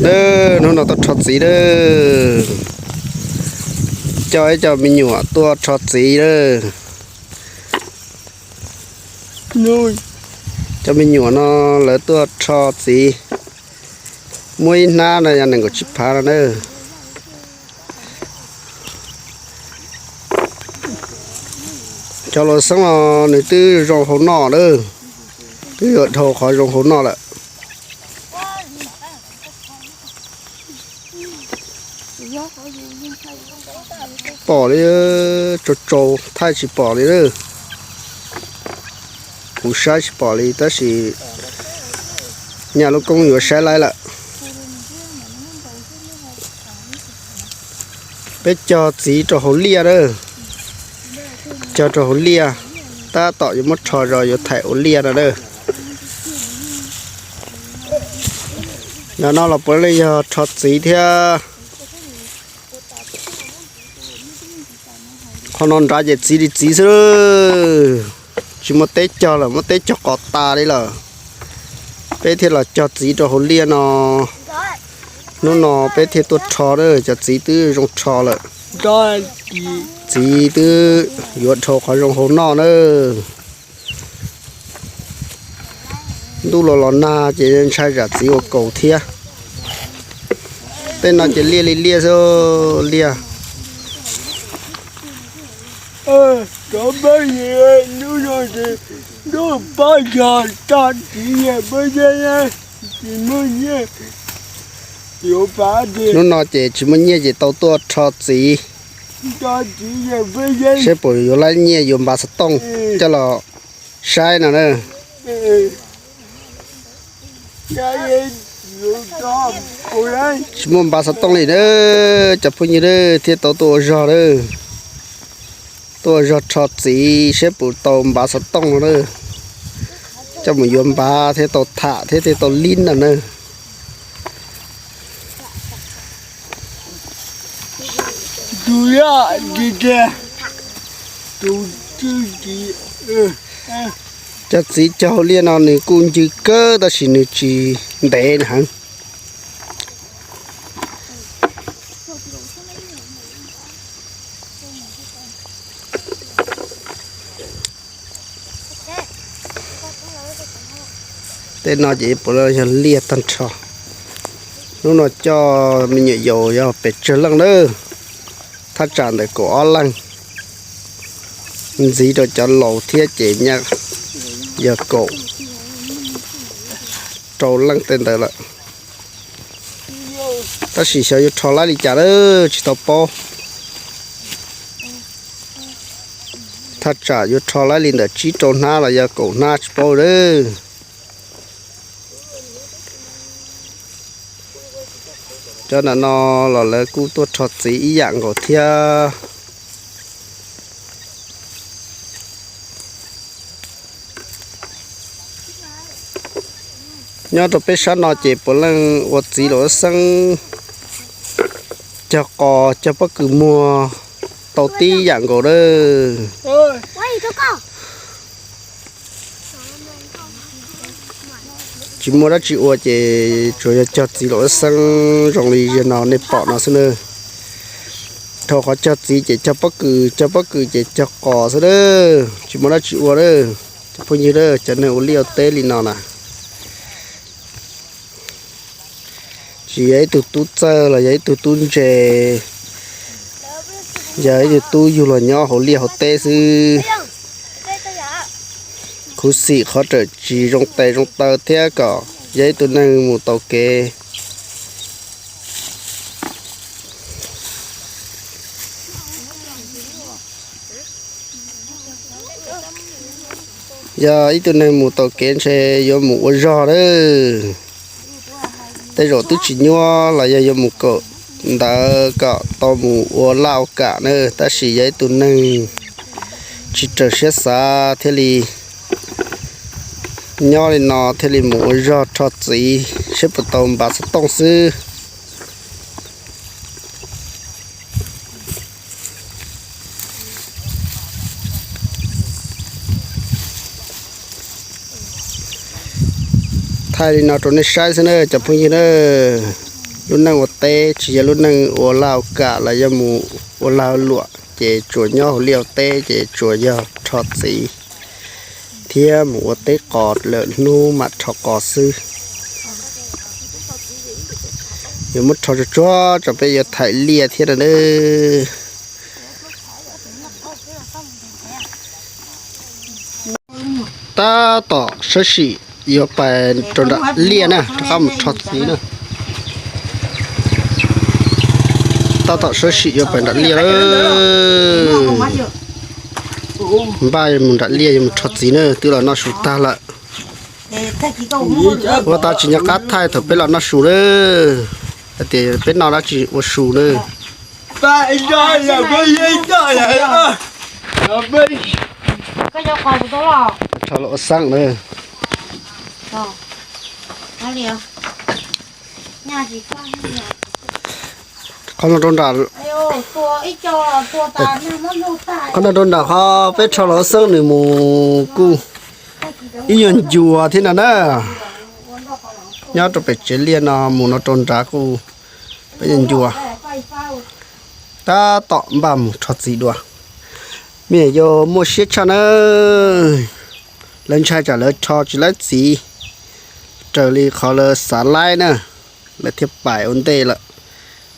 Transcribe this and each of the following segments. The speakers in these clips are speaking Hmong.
Hnub no tuaj rho txiv lawm, coj ib co me nyuam tuaj rho txiv lawm. Cov me nyuam no lawv tuaj rho txiv, muab ib hnab no yog nees nkaum tsib phav no na. Cov luam xeeb no nws twb zoo hauv noj lawm, twb yuav dhau qhov zoo hauv noj lawm. Pom li, tsau tsau thaij tsis pom li lawm. Kuv saib tsis pom li tab sis nyaj lub koob yuav saib laib lawm. Peb cog txiv rau hauv liaj na, cog rau hauv liaj, tab tom yuav muab rho zog yuav thaim ua liaj no na. Ntawm no los puav leej yog rho txiv thiab. Qhov no nrad ces txiv li txiv xwb, tsis muaj teb cog lawm, muab teb cog qos tas li lawm. Peb thiaj los cog txiv rau hauv liaj no. Hnub no peb thiaj tuaj rho na, cov txiv twb zoo rho lawm. Txiv twb yuav dhau qhov zoo hauv noj na. Ntuj los los nag ces ntshai zam txiv ua kaus thiab. Tej no ces liaj li liaj xwb, liaj. Hnub no ces tsis muaj nyiaj ces tau tuaj rho txiv, seb puas yuav laib nyiaj yuav npav xov tooj coj los saib no na. Tsis muaj npav xov tooj li na, cov phooj ywg na, thiaj tau tuaj ua zog na. Tuaj ua zog rho txiv seb puas tau npav xov tooj no na. Coj mus yuav npav thiaj tau tham thiab thiaj tau lib no na. Cov txiv cog hauv liaj no nws kuj ncw kawg tab sis nws tsis ntev heev. Tej no ces puav leej yog liaj tag nrho. Hnub no coj me nyuam yaus yog pes tsawg leej lawm, thaj tsam ntawm kaum ob leeg, ntxiv rau cov laus thiab ces nyaj yog kaum rau leej tej ntawd lawm. Tab sis xyov yuav rho laib li cas lawm tsis tau paub. Thaj tsam yuav rho laib li ntawm tsib rau hnab los yog kaum hnab tsis paub lawm. Cov ntawm no los lawv kuj tuaj rho txiv ib yam nkaus thiab. Nyob rau peb sab no ces puav leej ua txiv los ua xeeb, cog qos cog pob kws muag tau tib yam nkaus lawm. Tsis muaj dab tsi ua ces tsuas yog cog txiv los ua xeeb zoo li zaum no nej pom no xwb na. Dhau qhov cog txiv ces cog pob kws, cog pob kws ces cog qos xwb na. Tsis muaj dab tsi ua na. Cov phooj ywg na, cov neeg ua liaj ua teb li no na, tsis yog ib tug tub txawj los yog ib tug tub ntse, yog ib tug tub yug los nyob hauv liaj hauv teb xwb. Khuv xim qhov rawm tsis zoo tes zoo taw thiab kom yog ib tug neeg mus taus kev. Yog ib tug neeg mus taus kev ntshe yuav mus ua zog lawm. Tej zaum twb tsis nyuaj los yog yuav mus kawm ntawv kom tau mus ua laj ua kam na, tab sis yog ib tug neeg tsis raws siab xav thiaj li nyob li no thiaj li mus ua zog rho txiv seb puas tau npav xov tooj xwb. Thaij li no rau nej saib xwb na cov phooj ywg na. Lub neej ua teb tsis yog lub neej ua laj ua kam los yog mus ua lag ua luam, ces tsuas nyob hauv liaj ua teb ces tsuas yog rho txiv thiab mus ua teb qos, lwm hnub mam rho qos xwb. Yuav muab rho tsuag tsuag tso peb yuav thaij liaj thiab no nawb. Tab tom sawv tsees yuav pais rau nram liaj na, rov qab mus rho txiv na. Tab tom sawv tsees yuav pais nram liaj lawm. Npaj mus nram liaj yuav mus rho txiv na, twb los noj su tag lawm. Ua tau tsis nco qab thaij thaum peb los noj su na, hais tias peb noj dab tsi ua su na. Rho los ua xeeb na. Qhov no rau nram, qhov no rau nram qhov peb rho los ua xeeb nws mus kuj ib nyuag ncua thiab no na. Nyob rau pem tsev liaj no mus no rau nrad kuj peb nyuag ncua. Tab tom npaj mus rho txiv dua. Me nyuam yaus muaj siab tshaj na, lawv ntshai tsam lawv rho tsis laib txiv raws li qhov lawv xav laib na, lawv thiaj pais ua ntej lawm,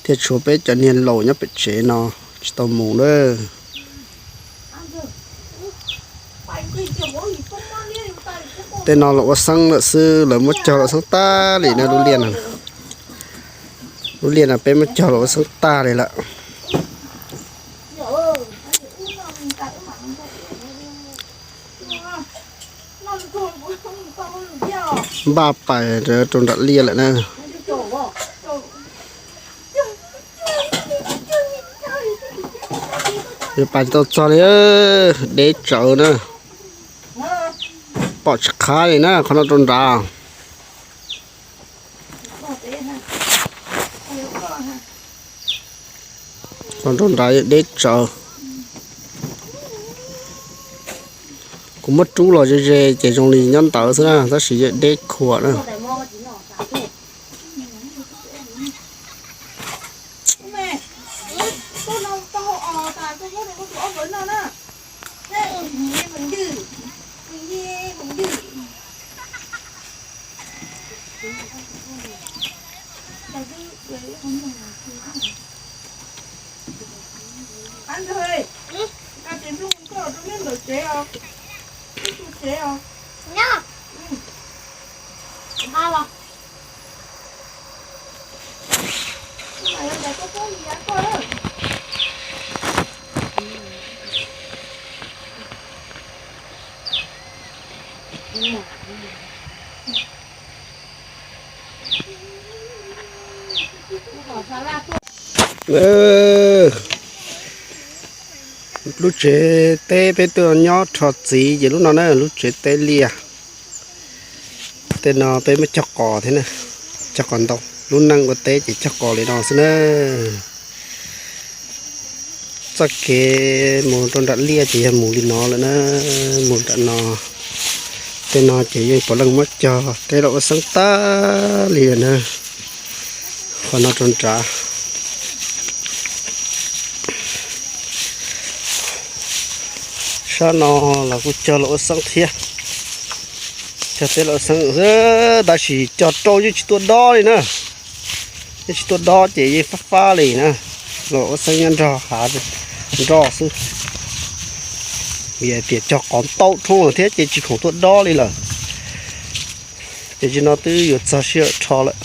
thiaj tshuav peb cov niag laus nyob pem tsev no tsis tau mus na. Tej no los ua xeeb lawm xwb, lawv muab cog los xeeb tag li na lub liaj no. Lub liaj no peb muab cog los ua xeeb tag li lawm. Npaj pais rau nram liaj lawm na. Yuav pais tsis tau txog li, deb tsawv na. Pom tsis qhab li na, qhov no rau nrad. Qhov rau nrad deb tsawv. Kuv muab rub los ze ze ces zoo li nyob ntawd xwb na, tab sis deb khuam na. Lub tsev teb peb tuaj nyob rho txiv ces lub no na, lub tsev teb liaj. Tej no peb muab cog qos thiab na, cog qos ntoo. Lub neej ua teb ces cog qos li no xwb na. Txoj kev mus rau nram liaj ces yog mus li no lawm na, mus nram no. Tej no ces yeej puav leej muab cog teb los ua xeeb tag li lawm na. Qhov no rau nrad. Sab no los kuj cog los ua xeeb thiab. Cog teb los ua xeeb, tab sis cog rau yeej tsis tuaj dob li na. Yeej tsis tuaj dob ces yeej fab fab li na. Los ua xeeb nyob nrog hav nroj xwb. Vim hais tias cog qos ntau dhau thiab ces tsis khoom tuaj dob li lawm. Ces tsis no twb yuav txog sij hawm rho lawm,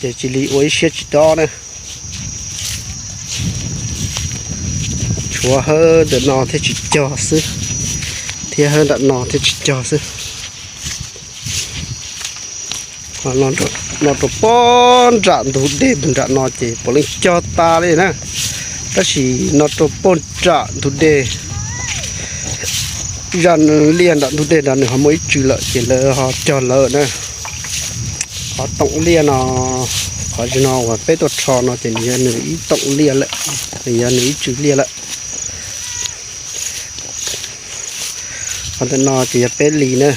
ces cia li ua ib siab tsis dob na. Tshuav hawb ntawm no thiaj tsis cog xwb, thiab hawb nram no thiaj tsis cog xwb. No rau pog nram ntug dej ntawm nram no ces puav leej cog tas li na. Tab sis no rau pog nram ntug dej, zaj liaj nram ntug dej nrad nws ho muaj ib tswv lawm ces lawv ho cog lawv na. Qhov toom liaj no, qhov no uas peb tuaj rho no ces nws yog nws ib toom liaj lawm, nws yog nws ib tswv liaj lawm. Qhov ntawm no ces yog peb li na,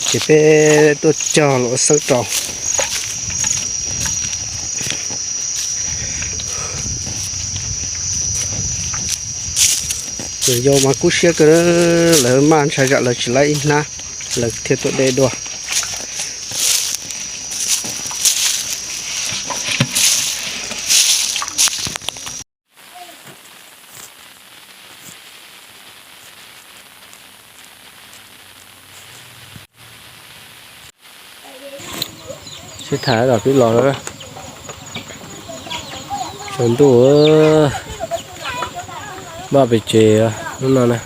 ces peb tuaj cog los ua xeeb rau. Yog mas kub siab kawg, lawv maj ntshai tsam lawv tsis laib ib hnab, lawv thiaj tuaj de dua. Sib tham tom pib los no. Tsaus ntuj, npaj pem tsev hnub no na.